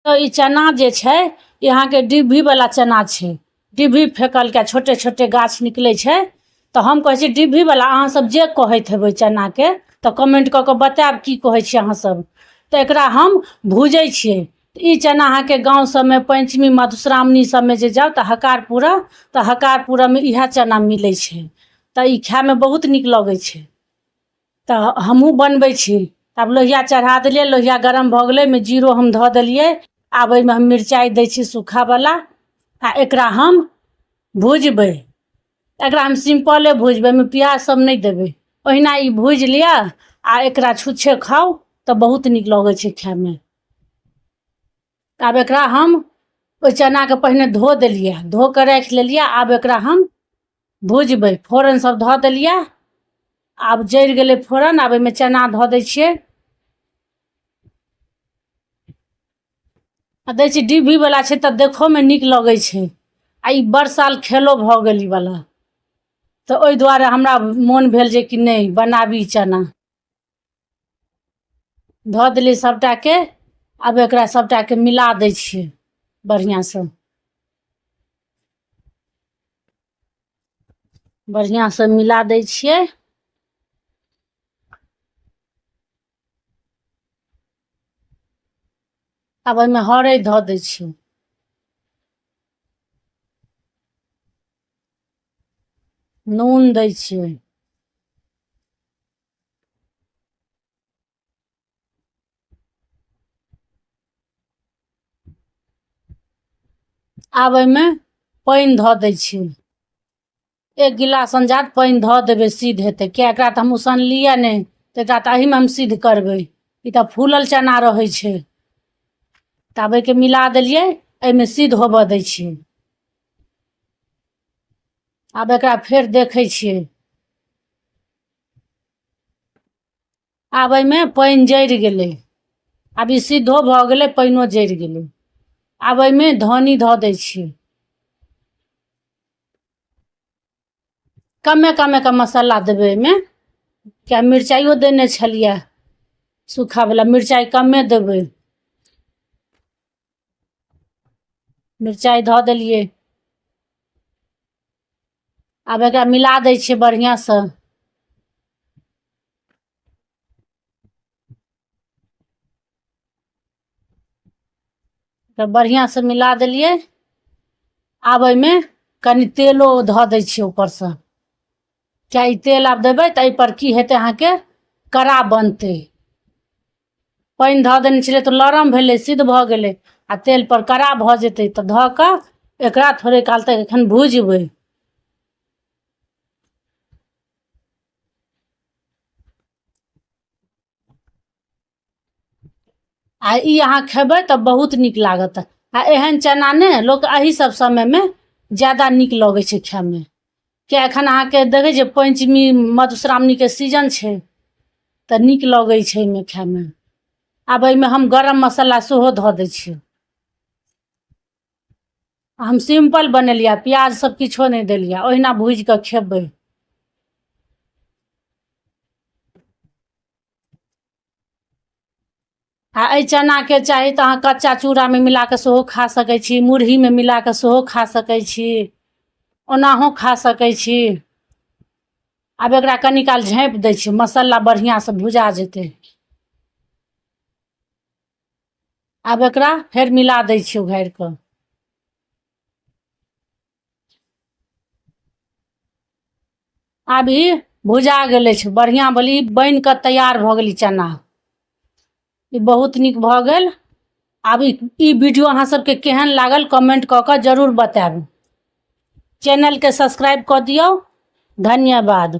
तऽ ई चना जे छै, ई अहाँके डिब्बीवला चना छै। डिब्बी फेकलके छोटे छोटे गाछ निकलै छै, तऽ हम कहै छी डिब्बीवला। अहाँसभ जे कहैत हेबै चनाके, तऽ कमेंट कऽ कऽ बतायब की कहै छियै अहाँसभ। तऽ एकरा हम भूजै छियै। ई चना अहाँके गाँव सबमे पञ्चमी मधुश्रावणी सबमे जे जाउ तऽ हकार पूरऽ, तऽ हकार पूरऽमे इएह चना मिलै छै। तऽ ई खायमे बहुत नीक लगै छै, तऽ हमहूँ बनबै छी। आब लोहिया चढ़ा देलियै, लोहिया गरम भऽ गेलै, ओहिमे जीरो हम धऽ देलियै। आब एहिमे हम मिरचाइ दै छी सूखावला, आ एकरा हम भुजबै। एकरा हम सिम्पले भुजबै, एहिमे प्याज सब नहि देबै। ओहिना ई भुजि लिअ आ एकरा छुच्छे खाउ तऽ बहुत नीक लगै छै खायमे। आब एकरा हम ओहि चनाके पहिने धो देलियै, धो कऽ राखि लेलियै। आब एकरा हम भुजबै। फोरन सब धऽ देलियै, आब जरि गेलै फोरन। आब एहिमे चना धऽ दै छियै आ दै छियै। डिब्बी वला छै तऽ देखोमे नीक लगै छै, आ ई बड़ साल खेलो भऽ गेल ई वला, तऽ ओहि दुआरे हमरा मोन भेल जे कि नहि बनाबी। चना धऽ देलियै सभटाके। आब एकरा सभटाके मिला दै छियै बढ़िआँसँ। बढ़िआँसँ मिला दै छियै। आब ओहिमे हरैद धऽ दै छियै, नून दै छियै। आब एहिमे पानि धऽ दै छियै। एक गिलास अंदाज पानि धऽ देबै, सिद्ध हेतै। किया एकरा तऽ हम उसनलियै नहि, तऽ एकरा तऽ एहिमे हम सिद्ध करबै। ई तऽ फूलल चना रहै छै। तऽ आब एहिके मिला देलियै, एहिमे सिद्ध होबऽ दै छियै। आब एकरा फेर देखै छियै। आब एहिमे पानि जरि गेलै, आब ई सिद्धो भऽ गेलै, पानिओ जरि गेलै। आब एहिमे धन्नी धऽ दै छियै। कमे कमे कऽ मसाला देबै एहिमे, किया मिरचाइयो देने छलियै सूखावला, मिरचाइ कमे देबै। मिरचाइ धऽ देलियै। आब एकरा मिला दै छियै बढ़िआँसँ। तऽ बढ़िआँसँ मिला देलियै। आब एहिमे कनि तेलो धऽ दै छियै ऊपरसँ, किया ई तेल आब देबै तऽ एहिपर की हेतै, अहाँके कड़ा बनतै। पानि धऽ देने छलियै तऽ लरम भेलै, सिद्ध भऽ गेलै, आ तेल पर कड़ा भऽ जेतै। तऽ धऽ कऽ एकरा थोड़े काल तक एखन भुजबै। आ ई अहाँ खेबै तऽ बहुत नीक लागत। आ एहन चना ने लोक एहि सब समयमे ज्यादा नीक लगै छै खायमे, किया एखन अहाँके देखै छियै पञ्चमी मधुश्रावणीके सीजन छै, तऽ नीक लगै छै एहिमे खायमे। आब एहिमे हम गरम मसाला सेहो धऽ दै छियै। हम सिम्पल बनेलियै, प्याज सब किछो नहि देलियै, ओहिना भूजि कऽ खेबै। आ एहि चनाके चाही तऽ अहाँ कच्चा चूड़ामे मिला कऽ सेहो खा सकै छी, मुरहीमे मिला कऽ सेहो खा सकै छी, ओनाहो खा सकै छी। आब एकरा कनी काल झाँपि दै छियै, मसाला बढ़िआँसँ भुजा जेतै। आब एकरा फेर मिला दै छियै उघारि कऽ। आब ई भुजा गेल अछि बढ़िआँ बोली, बनि कऽ तैयार भऽ गेल ई चना। ई बहुत नीक भऽ गेल। आब ई वीडियो अहाँ सबके केहन लागल, कमेंट कऽ कऽ जरूर बतायब। चैनलके सब्सक्राइब कऽ दियौ। धन्यवाद।